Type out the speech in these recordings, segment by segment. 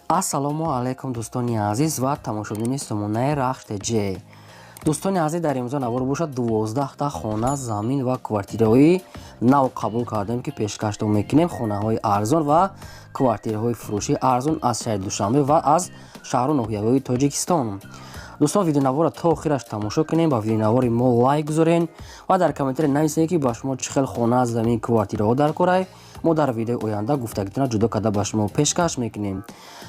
Ассалому алайкум, дӯстони азиз ва тамошобинони сомонаи Рахш ТЖ. Дӯстони азиз, дар имрӯза навор бошад, 12та хона, замин ва квартираҳои нав қабул кардем, ки пешкаштон мекунем. Хонаҳои арзон ва квартираҳои фурӯшии арзон аз шаҳри Душанбе ва аз шаҳру ноҳияҳои Тоҷикистон. Дӯстон, видеонаворро то охираш тамошо кунем, ба видеонавори мо лайк гузорен ва дар комментария нависед, ки ба шумо чӣ хел хона, замин, квартираҳо дар корай. Мо дар видеои оянда гуфтагитона ҷудо карда ба шумо пешкаш мекунем.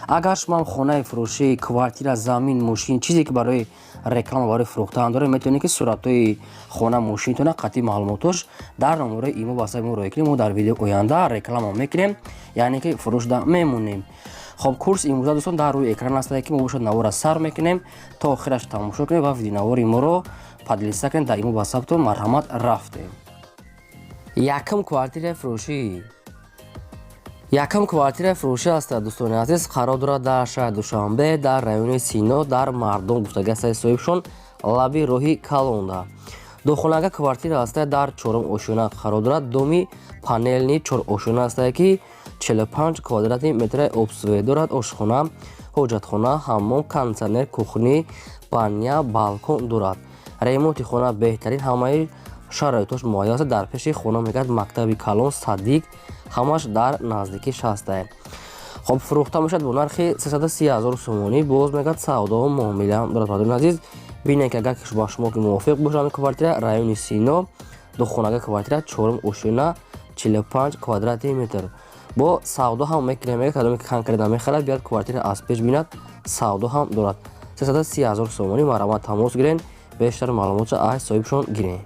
Агар шумо хонаи фурӯшӣ, квартира, замин, мошин, чизе ки барои реклама, барои фурӯхтан доред, метавонед, ки суратҳои хона, мошинтона қатъи маълумотош дар номерои имо ватсапи мо роя кунем. Мо дар видеои оянда реклама мекунем, яъне ки фурӯшда мемонем. Хоб, курс имрӯза, дӯстон, дар рӯи экран астае, ки мо бошад навора сар мекунем, то охираш тамошо кунем ва видеонавори моро поделиться кунем дар имо ватсаптон. Марҳамат, рафтем. Якум квартираи фурӯшӣ. Якум квартираи фурӯшӣ аст, дӯстони азиз, қарор дорад дар шаҳри Душанбе, дар райони Сино, дар Мардон гуфтаги астаи соҳибшон, лаби роҳи калонда. Духонага квартира астае, дар чорум ошёна қарор дорад. Доми панельный чорошёна астае, ки 45 квадрати метраи обсуве дорад. Ошхона, ҳоҷатхона, ҳаммом, кондитсионер, кухня, баня, балкон дорад. Ремонти хона беҳтарин, ҳамаи шароитош муайян аст. Дар пеши хона мегӯяд мактаби калон, садик, ҳамаш дар наздикӣ шастае. Хоб, фурӯхта мешавад бо нархи 330 ҳазор сомонӣ. Боз мегӯяд савдо муомила дорад. Бародарони азиз, бинед, ки агар ба шумо ки мувофиқ бошад ҳамин квартира, райони Сино, духонага квартира, чорум ошёна, 45 квадрати метр. Бо савдо ҳам мекунем, мега кадоме ки конкретно мехарад, биёяд, квартира аз пеш бинад. Савдо ҳам дорад. 330 ҳазор сомонӣ. Марҳамат, тамос гирен, бештар маълумотро аз соҳибшон гирен.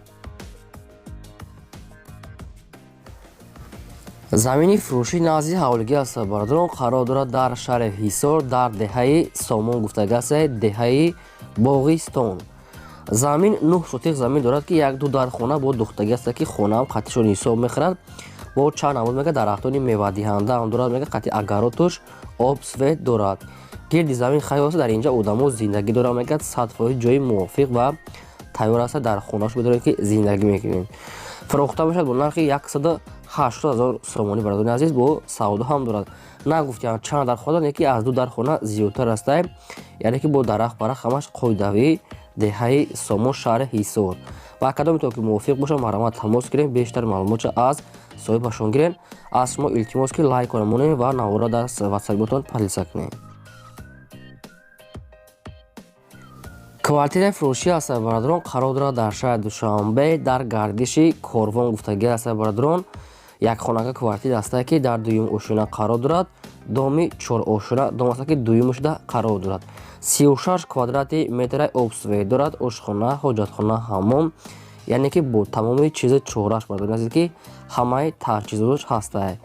Замини фурӯшӣ назди ҳавлигӣ аст, бародарон, қарор дорад дар шаҳри Ҳисор, дар деҳаи Сомон гуфтага аст, деҳаи Боғистон. Замин 9 сотиқ замин дорад, ки як ду дар хона бо духтагӣ аст, ки хонаам қатъишон ҳисоб мехӯрад. Бо чанд намуд мега дарахтони мевадиҳанда ҳам дорад, мега қатъи агаротуш об, свет дорад. Гирди замин хайр аст, дар инҷа одамо зиндагӣ дорад, мегӯяд 100% ҷои мувофиқ ва тайёр аст, дар хонааш медоред, ки зиндагӣ мекунед. Фурӯхта мешавад бо нархи 180 ҳазор сомонӣ. Бародарони азиз, бо савдо ҳам дорад. Нагуфтиам чанд дар хона, яке аз ду дар хона зиёдтар астай, яъне ки бо дарахт барахт ҳамаш қоидавӣ. Деҳаи Сомон, шаҳри Ҳисор. Ба кадометон ки мувофиқ бошад, марҳамат, тамос гирем, бештар маълумотро аз соҳибашон гирем. Аз шумо илтимос, ки лайк монем ва наворро дар ватсапотон поделиться кунем. Квартираи фурӯшӣ аст, бародарон, қарор дорад дар шаҳри Душанбе, дар гардиши Корвон гуфтагӣ аст. Бародарон, якхонага квартира астае, ки дар дуюм ошёна қарор дорад. Доми чорошёна дом аст, ки дуюм шуда қарор дорад. 36 квадрати метраи обсуве дорад. Ошхона, ҳоҷатхона, ҳаммом, яъне ки бо тамоми чизи чораш. Бародарони азиз, ки ҳамаи таҷҳизоташ ҳастае.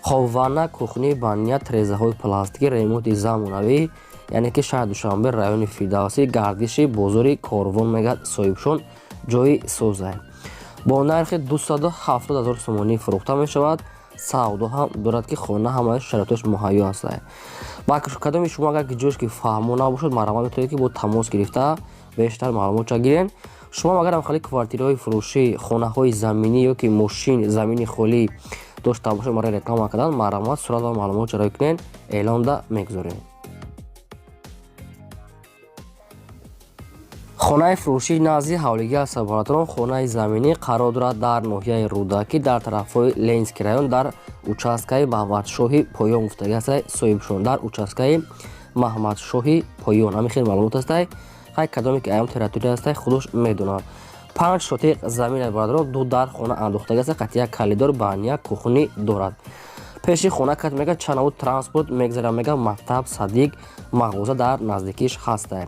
Хоб, ванна, кухня, баня, трезаҳои пластикӣ, ремонти замонавӣ, яъне ки шаҳри Душанбе, райони Фирдавсӣ, гардиши бозори Корвон мегӯяд соҳибшон, ҷои созае. Бо нархи 270 ҳазор сомонӣ фурӯхта мешавад. Савдо ҳам дорад, ки хона ҳамаи шароитош муҳайё астае. Ба кадоми шумо агар ки ҷош ки фаҳмо набошад, марҳамат, метавонед, ки бо тамос гирифта бештар маълумотша гирем. Шумо агар ҳам хеле квартираҳои фурӯшӣ, хонаҳои заминӣ ё ки мошин, замини холӣ дошта бошед барои реклама кардан, марҳамат, сурат ва маълумотша роя кунед, эълонда мегузорем. Хонаи фурӯшии назди ҳавлигӣ аст, бародарон, хонаи заминӣ қарор дорад дар ноҳияи Рӯдакӣ, дар тарафҳои Ленинский район, дар участкаи Маҳмадшоҳи Поён гуфтагӣ аст соҳибшон, дар участкаи Маҳмадшоҳи Поён. Ҳамин хел маълумот астае. Хай, кадоме ки аём территория астае, худош медонад. 5 сотиқ замин, бародарон, ду дар хона андохтагӣ аст, қатъи як калидор, баня, кухня дорад. Пеши хона кат мега чанд намуд транспорт мегзарад, мега мактаб, садик, мағоза дар наздикиш ҳастае.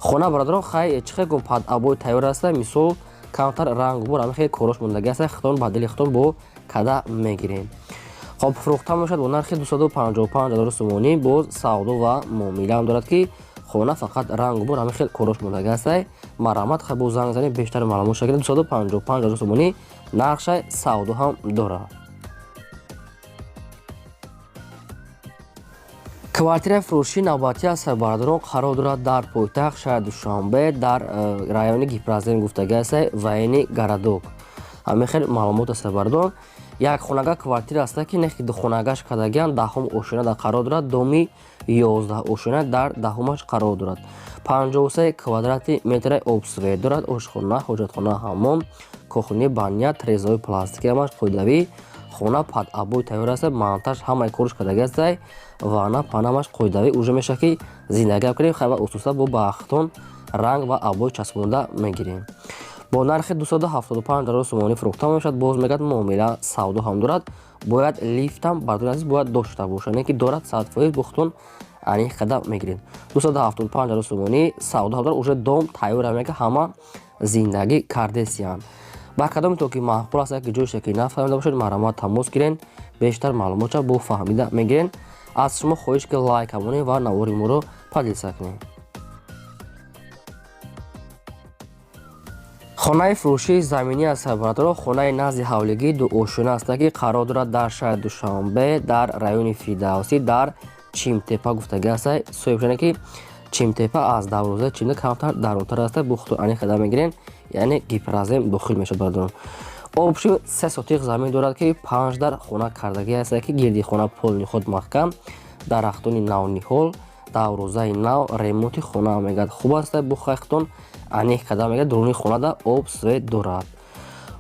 Хона, бародарон, хай, чӣ хел гум, под обои тайёр аста, мисол камтар рангубор, ҳамин хел корош мондагӣ аста. Хитон ба дили хитон бо када мегирем. Хоб, фурӯхта мешавад бо нархи 255 ҳазор сомонӣ. Боз савдо ва муомила ҳам дорад, ки хона фақат рангубор, ҳамин хел корош мондагӣ астай. Марҳамат, хай, бо занг занем, бештар маълумот шагирем. 255 ҳазор сомонӣ нархшай, савдо ҳам дорад. Квартираи фурӯшии навбатӣ аст, бародарон, қарор дорад дар пойтахт шаҳри Душанбе, дар райони Гипрозем гуфтагӣ аст, военный городок. Ҳамин хел маълумот аст, бародарон. Як хонага квартира аст ки нехи духонагаш кардагиан, даҳум ошёна дар қарор дорад, доми 11 ошёна дар даҳумаш қарор дорад. 53 квадрати метра обсвет дорад, ошхона, ҳоҷатхона, ҳаммом, кухни, баня, трезаҳои пластикӣ ҳамаш қоидавӣ. Хона под обой тайёр аст, монтаж ҳамаи корш кардаги аст, ванна панамаш қоидавӣ. Уже мешавад ки зиндагӣ кунем, хай ва усуса бо бахтон ранг ва обой часпонда мегирем. Бо нархи 275 ҳазор сомонӣ фурӯхта мешавад. Боз мегӯяд муомила савдо ҳам дорад, бояд лифтам бардори азиз бояд дошта бошад, не ки дорад 100% бухтон аниқ қада мегиред. 275 ҳазор сомонӣ савдо ҳам дорад, уже дом тайёр мега, ҳама зиндагӣ кардесиянд. Ба кадоме то ки маъқул аст, ки ҷойша ки нафаҳмида бошед, марҳамат тамос гирен, бештар маълумотша бо фаҳмида мегирен. Аз шумо хоҳиш ки лайк монед ва навори моро поделиться кунед. Хонаи фурӯшии заминӣ аст бародаро, хонаи назди ҳавлигии дуошёна аст ки қарор дорад дар шаҳри Душанбе, дар райони Фирдавсӣ, дар Чимтепа гуфтагӣ аст. Соҳибшане ки Чимтепа аз дарвозаи Чимда камтар дарунтар аст, бухту аниқ қадам мегирен, яъне гипрозем дохил мешавад бародарон. Обши 3 сотиқ замин дорад ки 5 дар хона кардагӣ аст ки гирди хона полни худ маҳкам, дарахтони навниҳол, дарвозаи нав, ремонти хона мегӯяд хуб аст, бухайхтон аниқ қадам мегӯяд, дуруни хонада об свет дорад.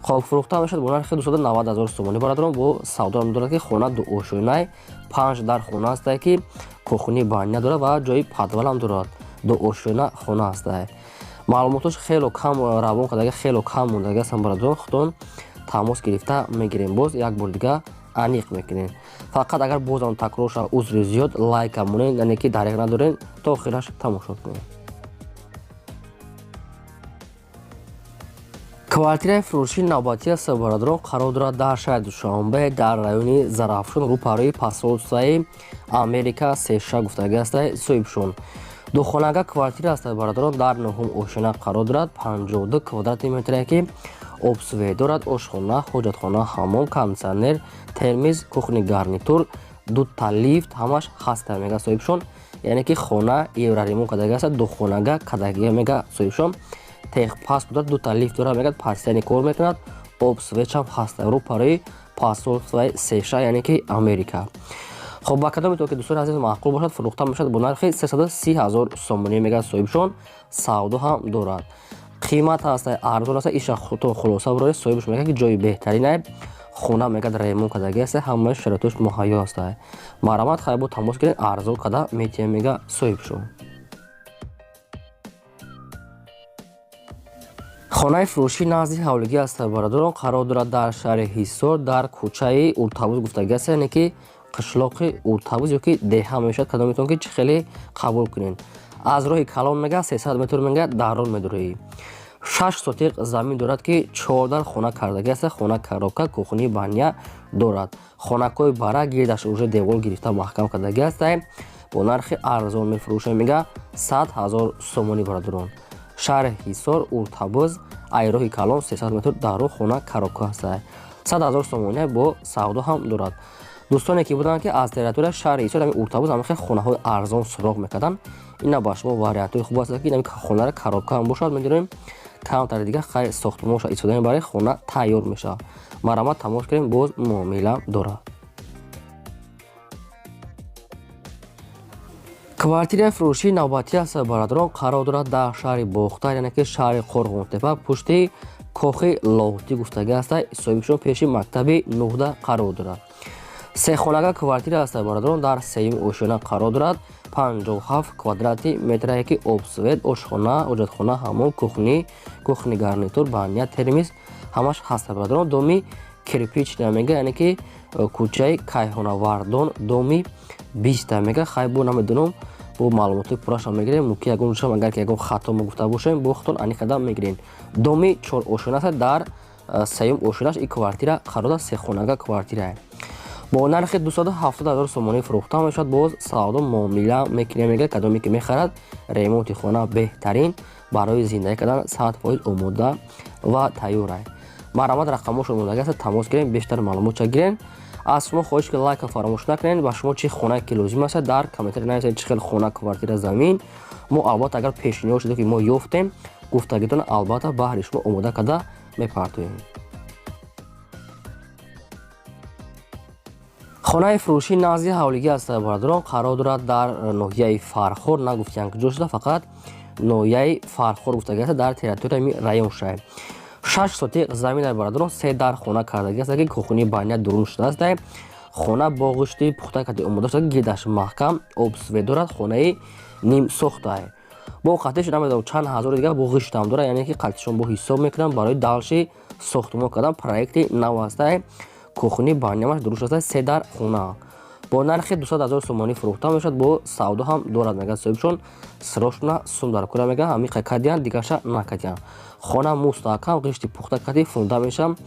Хоб фурӯхта мешавад бо нархи 290 ҳазор сомонӣ бародарон. Бо савдо дорад ки хона дуошёнай, 5 дар хона аст ки кухни, баня дорад ва ҷои подвалам дорад. Дуошёна хона аст. Маълумотош хело кам равон кардаги, хело кам мондаги ҳастанд бародарон, худтон тамос гирифта мегирем, боз як бор дига аниқ мекунем. Фақат агар бозам такрор шавад, узри зиёд, лайка монед, яъне ки дариқ надорем, то охираш тамошо кунем. Квартираи фурӯшии навбатӣ аст бародарон, қарор дорад дар шаҳри Душанбе, дар райони Зарафшон, рӯпарои посольствои Америка сеша гуфтагӣ аст соҳибшон. Духонага квартира аст бародарон, дар нуҳум ошёна қарор дорад, 52 квадрати метре ки обсвет дорад, ошхона, ҳоҷатхона, ҳаммом, кондитсионер, термиз, кухни гарнитур, дута лифт ҳамаш ҳаст мега соҳибшон. Яъне ки хона евроремонт кардагӣ аст, духонага кардагӣ мега соҳибшон. Техпаспорт дорад, дута лифт дорад, мегӯяд пастяни кор мекунад, об светшам ҳаст, рӯпарои посольствои США, яъне ки Америка. Хоб ба кадоме то ки дӯстони азиз маъқул бошад, фурӯхта мешавад бо нархи 330 ҳазор сомонӣ мегӯяд соҳибшон, савдо ҳам дорад. Қимат ҳаст, арзон аст, иша худтон хулоса бароед. Соҳибш мегӯяд ки ҷои беҳтаринай, хона мегӯяд ремонт кардагӣ аст, ҳамаи шароитош муҳайё аст. Марҳамат хай бо тамос гиред, арзон карда метиҳем мегӯяд соҳибшон. Хонаи фурӯшии назди ҳавлигӣ аст бародарон, қарор дорад дар шаҳри Ҳисор, дар кӯчаи Уртабуз гуфтагӣ аст, яъне ки қишлоқи Уртабуз ё ки деҳа мешавад, кадометон ки чӣ хеле қабул кунед. Аз роҳи калон мега 300 метр мега дарон медуроӣ. 6 сотиқ замин дорад ки 4 дар хона кардагӣ аст, хона коробка, кухни, баня дорад. Хонакҳои бара гирдаш уже девор гирифта маҳкам кардагӣ аст, бо нархи арзон мефурӯшад мега 100 ҳазор сомонӣ бародарон. Шаҳри Ҳисор, Уртабуз, ай роҳи калон 300 метр дарун хона коробка аст. 100 ҳазор сомонӣ бо савдо ҳам дорад. Дӯстоне ки буданд ки аз территорияи шаҳри Ҳисор ҳамин Уртабуз ҳамин хел хонаҳои арзон суроғ мекарданд, ина ба шумо вариантҳои хуб аст ки ин хонаро коробка ҳам бошад медонем, камтари дига хай сохтмонша истифода мебаред, хона тайёр мешавад. Марҳамат тамос кунем, боз муомила дорад. Квартираи фурӯшии навбатӣ аст бародарон, қарор дорад дар шаҳри Бохтар, яъне ки шаҳри Қорғонтепа, пушти кохи Лоҳутӣ гуфтагӣ аст, соҳибшон пеши мактаби нуҳда қарор дорад. Сехонага квартира аст бародарон, дар сеюм ошёна қарор дорад, 57 квадрати метрае ки обсвет, ошхона, ҳоҷатхона, ҳаммом, кухни, кухни гарнитур, баня, термиз ҳамаш ҳаст бародарон. Доми кирпич намега, яъне ки кӯчаи Кайҳонавардон, доми 20 мега. Хай бо намедонам, бо маълумотҳои пуррашам мегирем, мумкин ягон шам агар ки ягон хато мо гуфта бошем, бо худтон аниқ қадам мегирем. Доми 4 ошёна аст, дар сеюм ошёнаш ин квартира қарор дорад, сехонага квартира. Бо нархи 270 ҳазор сомонӣ фурӯхта мешавад, боз савдо муомила мекунем мега, кадоме ки мехарад, ремонти хона беҳтарин, барои зиндагӣ кардан 100% омода ва тайёр аст. Марҳамат рақамҳошон мондагӣ аст, тамос гирем, бештар маълумотша гирем. Аз шумо хоҳиш ки лайка фаромӯш накунед, ба шумо чӣ хонае ки лозим аст дар комментария нависед, чӣ хел хона, квартира, замин. Мо албатта агар пешниҳод шуда ки мо ёфтем, гуфтагитон албатта баҳри шумо омода карда мепартоем. Хонаи фурӯшӣ назди ҳавлигӣ аст, бародарон, қарор дорад дар ноҳияи Фархор. Нагуфтиян куҷо шуда, фақат ноҳияи Фархор гуфтагӣ аст, дар территорияи район шуда. 6 сотиқ замин, бародарон, се дар хона кардагӣ аст, ки кухни, баня дурун шудааст. Хона бо ғишти пухта кади омода шуда, гирдаш маҳкам, об, свет дорад. Хонаи нимсохтае, бо қатиш намедонам чанд ҳазори дигар бо ғиштам дорад, яъне ки қатишон бо ҳисоб мекунам барои дальше сохтмон кардан. Проекти нав ҳастае, кухни, банямаш дуруст аст. Се дар хона бо нархи 200 ҳазор сомонӣ фурӯхта мешавад, бо савдо ҳам дорад, мегӯяд соҳибшон. Срочно сум дар кора, мегӯяд, ҳамиқа кадиян, дигарша накадиян. Хона мустаҳкам, ғишти пухта кади, фундаментшам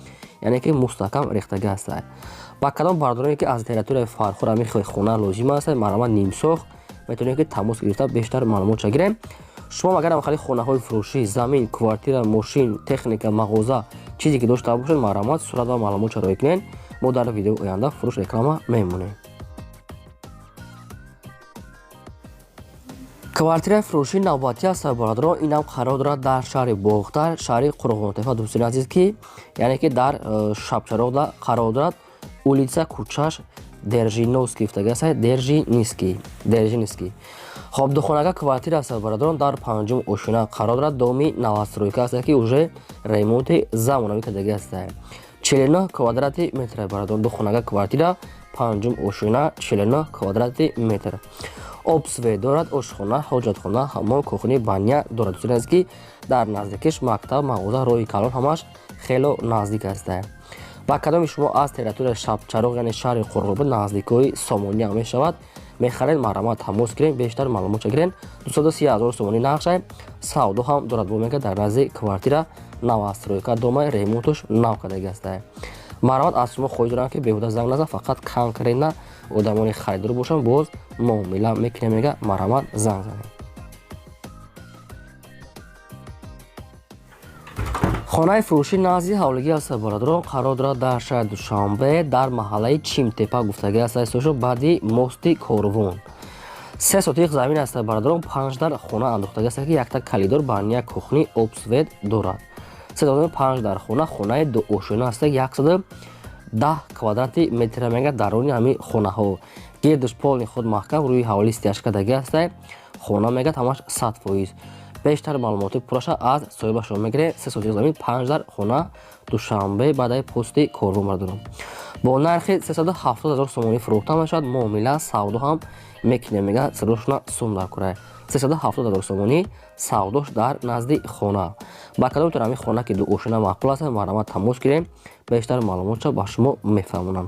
яъне ки мустаҳкам рехтагӣ ҳастад. Ба кадом бардороне ки аз территорияи Фархор ҳамин хона лозим аст, марҳамат, нимсохт, метавонед ки тамос гирифта бештар маълумотша гирем. Шумо агар ҳамхели хонаҳои фурӯшӣ, замин, квартира, мошин, техника, мағоза, чизе ки дошта бошед, марҳамат, сурат ва маълумотша роҳӣ кунед. Мо дар видеои оянда фурӯш реклама мемонем. Квартираи фурӯшии навбатӣ аст, бародарон, инам қарор дорад дар шаҳри Бохтар, шаҳри Қурғонтепа, дӯстони азиз, ки яъне ки дар Шабчароғда қарор дорад. Улица, кӯчаш Держиновский гуфтагӣ аст, Держинский, Держинский. Хоб, духонага квартира аст, бародарон, дар панҷум ошёна қарор дорад. Доми новостройка аст, ки уже ремонти замонавӣ кардагӣ аст. 49 квадрати метр, бародарон, духонага квартира, панҷум ошёна, 49 квадрати метр. Об, свет дорад, ошхона, ҳоҷатхона, ҳаммом, кухни, баня дорад. Дӯстони азиз, ки дар наздикиш мактаб, мағоза, роҳи калон, ҳамаш хело наздик аст. Ба кадоми шумо аз территорияи Шабчароғ, яъне шаҳри Қурғонтепа, наздикҳои Сомониам мешавад, мехаред, марҳамат, тамос гирем, бештар маълумотша гирем. 230 ҳазор сомонӣ нархша, савдо ҳам дорад. Бо мега дар назди квартира новостройка, домаи ремонтуш нав кардагӣ аст. Марҳамат, аз шумо хоҳиш дорам, ки беҳуда занг назан, фақат конкретно одамони харидор бошанд, боз муомила мекунем, мега, марҳамат, занг занед. Хонаи фурӯшӣ назди ҳавлигӣ аст, бародарон, қарор дорад дар шаҳри Душанбе, дар маҳаллаи Чимтепа гуфтагӣ аст, истошо баъди мости Корвон. 3 сотиқ замин аст, бародарон, панҷ дар хона андохтагӣ аст, ки якта калидор, баня, кухни, об, свет дорад. Се сотиқ, панҷ дар хона, хонаи дуошёна аст, 110 квадрати метра, мега, даруни ҳамин хонаҳо. Гирдаш полный худ маҳкам, рӯи ҳавлӣ стяжка кардагӣ аст. Хона, мегӯяд, ҳамаш 100%. Бештар маълумоти пурраша аз соҳибашон мегиред. 3 сотиқ замин, панҷ дар хона, Душанбе, баъдаи пости Корвон, бардорам, бо нархи 370 ҳазор сомонӣ фурӯхта мешавад, муомила савдо ҳам мекунем, мега, срочно сум дар курай. 370 ҳазор сомонӣ, савдош дар назди хона. Ба кадомтон ҳамин хона ки дуошина маъқул аст, марҳамат, тамос гирем, бештар маълумотша ба шумо мефаҳмонам.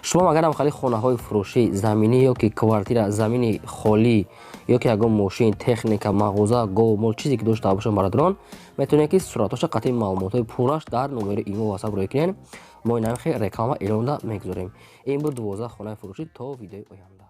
Шумо агар ҳамхели хонаҳои фурӯшӣ, заминӣ ё ки квартира, замини холӣ ё ки ягон мошин, техника, мағоза, гов, мол, чизе ки дошта бошанд, бародарон, метавонед ки суратҳоша қатъи маълумотҳои пурраш дар номери имо ватсап роҳӣ кунед. Мо ин ҳамихел реклама эълонда мегузорем. Ин буд 12 хонаи фурӯшӣ. То видеои оянда.